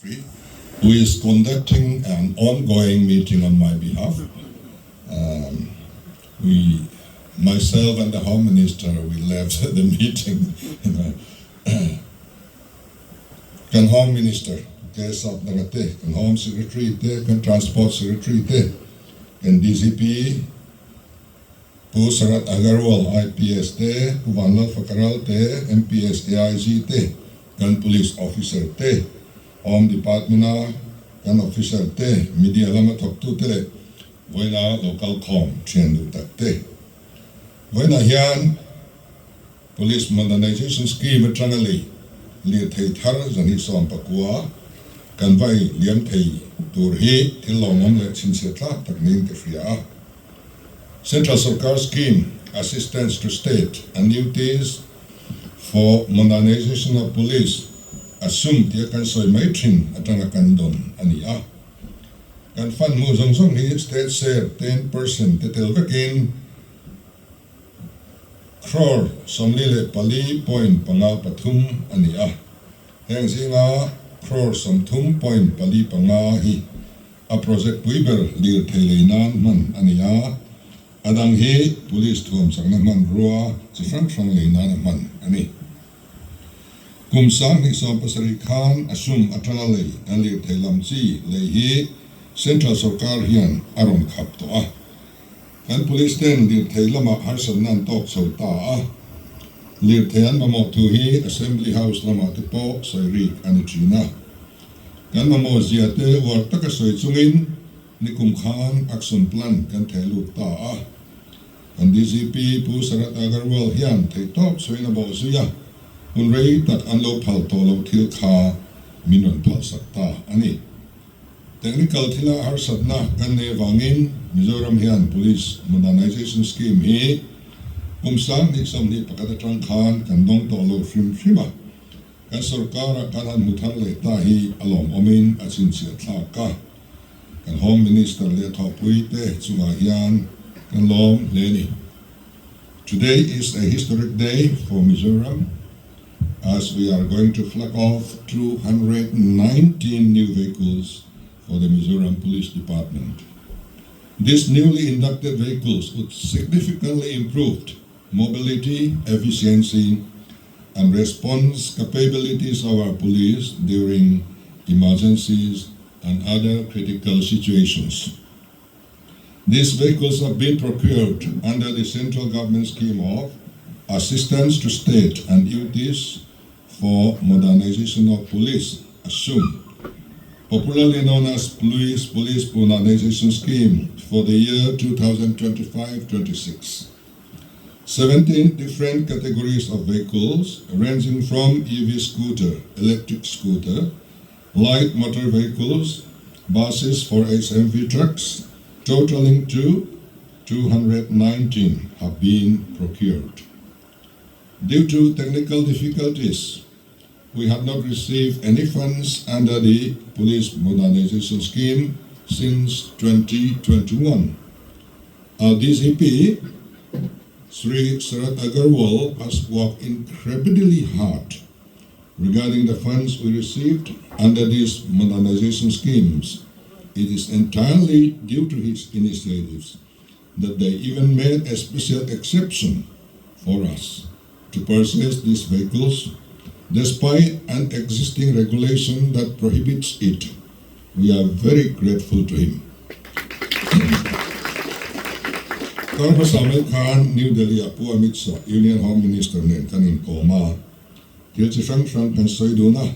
Who is conducting an ongoing meeting on my behalf. Um, we, myself and the Home Minister, we left the meeting. Kan Home Minister K. Sapdanga te, kan Home Secretary te, kan Transport Secretary te, kan DGP Pu Sarat Agarwal IPS te, Pu Vanlal Fakaral te, MPS AIG te, kan Police Officer te, Home Department a kan Officer te, Media lama thawktute leh vawiina lo kalkhawm thian duh tak te. Vawiinah hian Police Modernization Scheme atanga lei lirthei thar 219 kan vai liam thei tur hi thil lawmawm leh chhinchhiah tlak tak niin ka hria a. Central Sarkar Scheme Assistance to State and UTs for Modernization of Police a sum tia kan sawi mai thin atanga kan dawn a ni a. Kan fund hmuh zawng zawng hi State share 10% te tel vekin Crore 44.53 a ni a. Heng zinga crore 30.45 hi a project pui ber lirthei lei nan hman a ni a, a dang hi police thuam chakna hmanrua chi hrang hrang lei nana hman a ni. Kum 2017 khan a sum atanga lei kan lirthei lam chi lei hi Central sawrkar hian a rawn khap tawh a. Kan police ten lirthei lamah harsatna an tawk chho ta a, lirthei an mamawh thu hi Assembly House lamah te pawh sawi rik a ni thin a. Kan mamawh zia te uar taka sawi chungin nikum khan action plan kan theh lut ta a. Kan DGP Pu Sarat Agarwal hian theihtawp sawiin a bawh zui a, hun rei tak an lo phal tawh loh thil kha min rawn phalsak ta a ni. Technical thila harsatna kan nei avangin Mizoram hian Police Modernization Scheme hi kum 2021 atang khan kan dawng tawh lo hrim hrim a, kan sorkara kan han hmu thar leh ta hi a lawmawmin a chhinchhiah thlak a, kan Home Minister leh thawhpui te chungah hian kan lawm hle a ni. Today is a historic day for Mizoram as we are going to flag off 219 new vehicles for the Mizoram Police Department. These newly inducted vehicles would significantly improve mobility, efficiency, and response capabilities of our police during emergencies and other critical situations. These vehicles have been procured under the central government scheme of Assistance to State and UTs for Modernization of Police, ASSUM, popularly known as Police Police Modernization Scheme for the year 2025-26. 17 different categories of vehicles ranging from EV scooter, electric scooter, light motor vehicles, buses for HMV trucks, totaling to 219 have been procured. Due to technical difficulties, we have not received any funds under the Police Modernization Scheme since 2021. Our DCP, Sri Sarat Agarwal, has worked incredibly hard regarding the funds we received under these modernization schemes. It is entirely due to his initiatives that they even made a special exception for us to purchase these vehicles despite an existing regulation that prohibits it. We are very grateful to him. Kar hmasa mai khan New Delhi-ah Pu Amit Shah, Union Home Minister nen kan inkawm a, thil chi hrang hrang kan sawi dun a.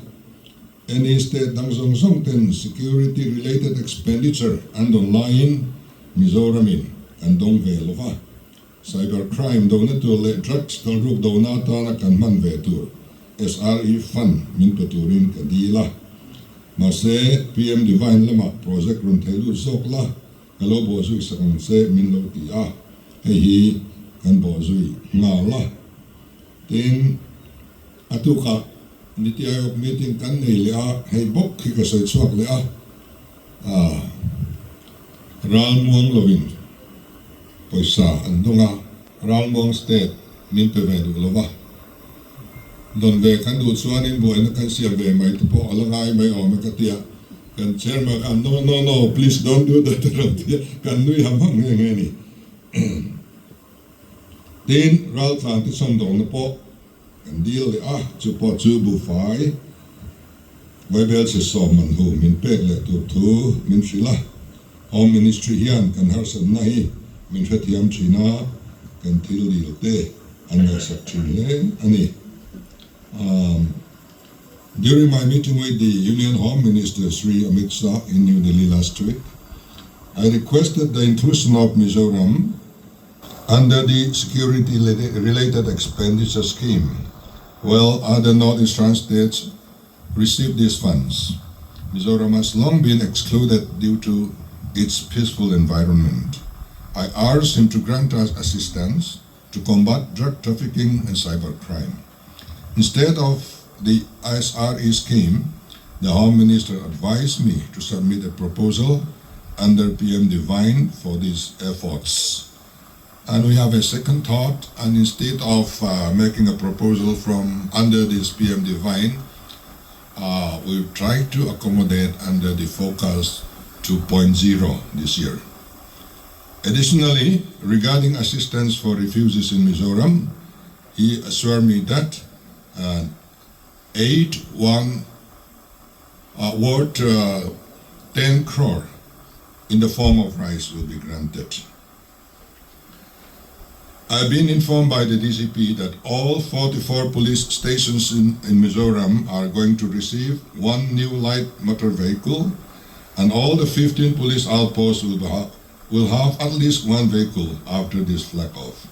Any state dang zawng zawng ten security related expenditure an dawn laiin Mizoramin kan dawng ve lo va. Cyber crime dona tur leh drugs kalruk dona atana kan hman ve tur SRE fund min pe turin ka dil a. Mahse, PM Devine lamah project rawn thei lut zawk la, ka lo bawhzui sak ang che min lo ti a, hei hi kan bawhzui nghal a. Tin, a tukah Niti Aayog meeting kan nei leh a, hei bawk hi ka sawi chhuak leh a, ah, Ralmuang lovin pawisa an dawng a, Ralmuang state min pe ve duh lo va. Dawn ve kan duh chuanin buaina kan siam ve mai te pawh a la ngai mai awm e ka ti a, kan chairman khan no no no please don't do that a rawn ti a, kan nui ham ham nghe nghe a ni. Tin, raltlan te chhawmdawlna pawh kan dil leh a, chu pawh chu buhfai Vaibelchhe sawm man hu min pek leh tur thu min hrilh a, Home Ministry hian kan harsatna hi min hrethiam thin a, kan thil dil te an ngaihsak thin hle a ni. During my meeting with the Union Home Minister Sri Amit Shah in New Delhi last week, I requested the inclusion of Mizoram under the security-related expenditure scheme, while other northeastern states receive these funds. Mizoram has long been excluded due to its peaceful environment. I urged him to grant us assistance to combat drug trafficking and cybercrime. Instead of the SRE scheme, the Home Minister advised me to submit a proposal under PM Divine for these efforts. And we have a second thought, and instead of making a proposal from under this PM Divine, we try to accommodate under the Focus 2.0 this year. Additionally, regarding assistance for refugees in Mizoram, he assured me that 8 1 worth 10 crore in the form of rice will be granted. I've been informed by the DCP that all 44 police stations in, in Mizoram are going to receive one new light motor vehicle, and all the 15 police outposts will, ha- will have at least one vehicle after this flag off.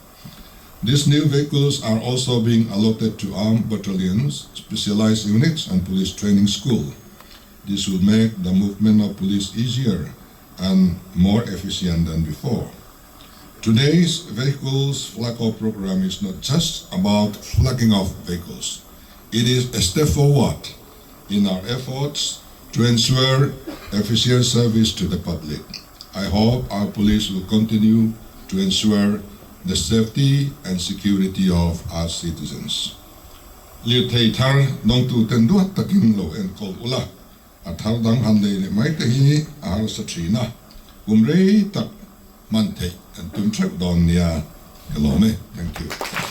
These new vehicles are also being allotted to armed battalions, specialized units, and police training school. This will make the movement of police easier and more efficient than before. Today's vehicles flag off program is not just about flagging off vehicles. It is a step forward in our efforts to ensure efficient service to the public. I hope our police will continue to ensure the safety and security of our citizens. Lirthei thar dawngtu ten duat takin lo enkawl ula, a thar dang han lei leh mai te hi a harsa thin a, kum rei tak hman theih kan tum theuh dawn nia ka lawm e. Thank you.